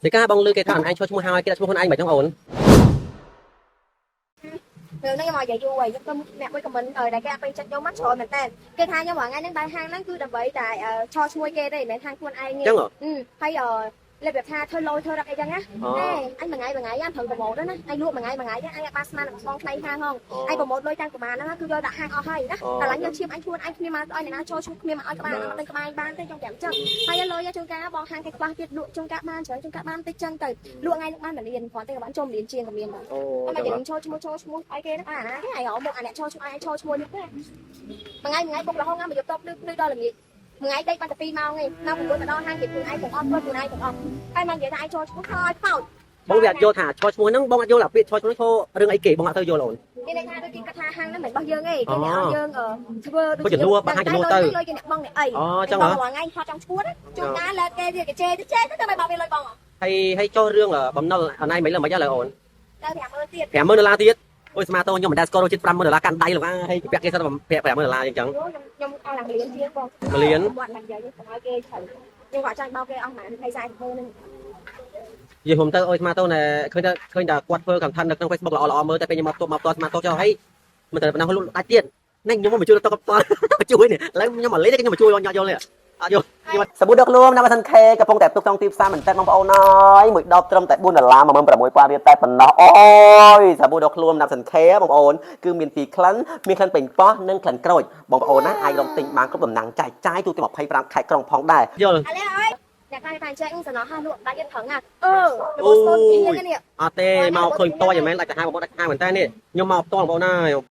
សេកាបងលឺគេថាអនឯងឈ្មោះហើយគេដាក់ឈ្មោះខ្លួនឯងមិនចឹងអូន រឿងហ្នឹងខ្ញុំមកនិយាយយូរហើយខ្ញុំទៅអ្នកមួយ comment ដែលគេអត់ពេញចិត្តខ្ញុំមកច្រើនមែនតើគេថាខ្ញុំរាល់ថ្ងៃហ្នឹងដើរហាងហ្នឹងគឺដើម្បីតែឈរឈ្មោះគេទេមិនមែនហាងខ្លួនឯងទេ ចឹងហ៎ ហើយរបៀបថាធ្វើលយធ្វើរឹកអីចឹងណា អូ អេអញមួយថ្ងៃមួយថ្ងៃអញប្រឹង promote ណាអញលក់មួយថ្ងៃមួយថ្ងៃអញអត់បានស្មាននឹងបងថ្លៃហាងហងអញ promote លុយតាំងប្រហែលហ្នឹងគឺយកដាក់ហាងអស់ហើយណាតែឡើងយកឈាមអញខ្លួនអញគ្មានមកឲ្យអ្នកណាចូលឈ្មោះគ្មានមកឲ្យក្បាលអត់ដឹងក្បាលបានទេខ្ញុំចាំចឹងហើយលុយជួនកាលបងហាងគេខ្វះទៀតលក់ជួនកាលបានច្រើនជួនកាលបានតិចចឹងទៅលក់ថ្ងៃលក់បាន1លានគ្រាន់តែក៏បានចូល1លានជាងក៏មានដែរ អូ អត់មកយើងចូលឈ្មោះចូលឈ្មោះឲ្យគេហ្នឹងអាណាគេឲ្យមកអាអ្នកចូលឈ្មោះឲ្យចូលឈ្មោះនេះទេមួយថ្ងៃមួយថ្ងៃបុករហូតមកយកតបលឺភ្លឺដល់ល្ងាចមួយថ្ងៃដេកបានតែ2ម៉ោងឯងម៉ោង9មកដល់ហាងគេខ្លួនឯងទាំងអស់ខ្លួនឯងទាំងអស់ហើយមកនិយាយថាឲ្យចូលឈ្មោះហើយខ្មោច បងវាអត់យល់ថាឈរឈ្មោះហ្នឹងបងអត់យល់អាពាក្យឈរឈ្មោះឈររឿងអីគេបងអត់ទៅយល់អូន មានន័យថាដូចគេគិតថាហាងហ្នឹងមិនរបស់យើងទេគេអ្នកឲ្យយើងធ្វើ ធ្វើជំនួសបើហាងជំនួសទៅ លុយគេអ្នកបងអ្នកអី អូចឹងហ៎ បងរាល់ថ្ងៃហត់ចង់ឈួតជួនកាលលើកគេវាគេជេរទៅជេរទៅតែបោកវាលុយបង ហើយហើយចុះរឿងបំណុលអនឯងមិនលើមិនឡើយអូន ទៅ50000ទៀត 50000ដុល្លារទៀតអូយស្មាតូខ្ញុំមិនដែលស្គាល់រសជាតិ50000ដុល្លារកាន់ដៃលោកហើយពាក់គេសិតតែ50000ដុល្លារអញ្ចឹង ខ្ញុំខ្ញុំអស់ឡើងលានជាងបង មួយលាន គាត់ឡើងនិយាយកុំឲ្យគេជ្រៅខ្ញុំក៏ចាញ់បោកគេអស់ប្រហែល20 40ម៉ឺនហ្នឹង និយាយខ្ញុំទៅអូយស្មាតូណែឃើញតែឃើញតែគាត់ធ្វើ content នៅក្នុង Facebook ល្អល្អមើលតែពេលខ្ញុំមកផ្ទាល់មកផ្ទាល់ស្មាតូចុះហើយមិនតែប៉ុណ្ណោះលក់ដាច់ទៀតនេះខ្ញុំមកជួយទៅកផ្ទាល់មកជួយនេះឥឡូវខ្ញុំមកលេងខ្ញុំមកជួយញ៉ាក់យល់នេះអត់យល់ សាប៊ូដកខ្លួនណាស់សិនខេកំពុងតែផ្ទុកក្នុងទីផ្សារមែនតើបងប្អូនអើយមួយដបត្រឹមតែ4ដុល្លារ16000រៀលតែប៉ុណ្ណោះអូយសាប៊ូដកខ្លួនណាស់សិនខេបងប្អូនគឺមានពីរក្លិនមានក្លិនពេញប៉ោះនិងក្លិនក្រូចបងប្អូនណាអាចរកទិញបានគ្រប់តំណាងចាយចាយទូទាំង25ខេត្តក្រុងផងដែរ យល់ អានេះអើយអ្នកខ្លះថាចេះសំណោះហាលក់ដាច់ទៀតប្រឹងអាអឺរបូតស្ទូនពីនេះ អត់ទេមកឃើញតយ៉ាងមែនដាច់ទៅហាបងប្អូនដាច់ហាមែនតើនេះខ្ញុំមកផ្ទាល់បងប្អូនអើយ។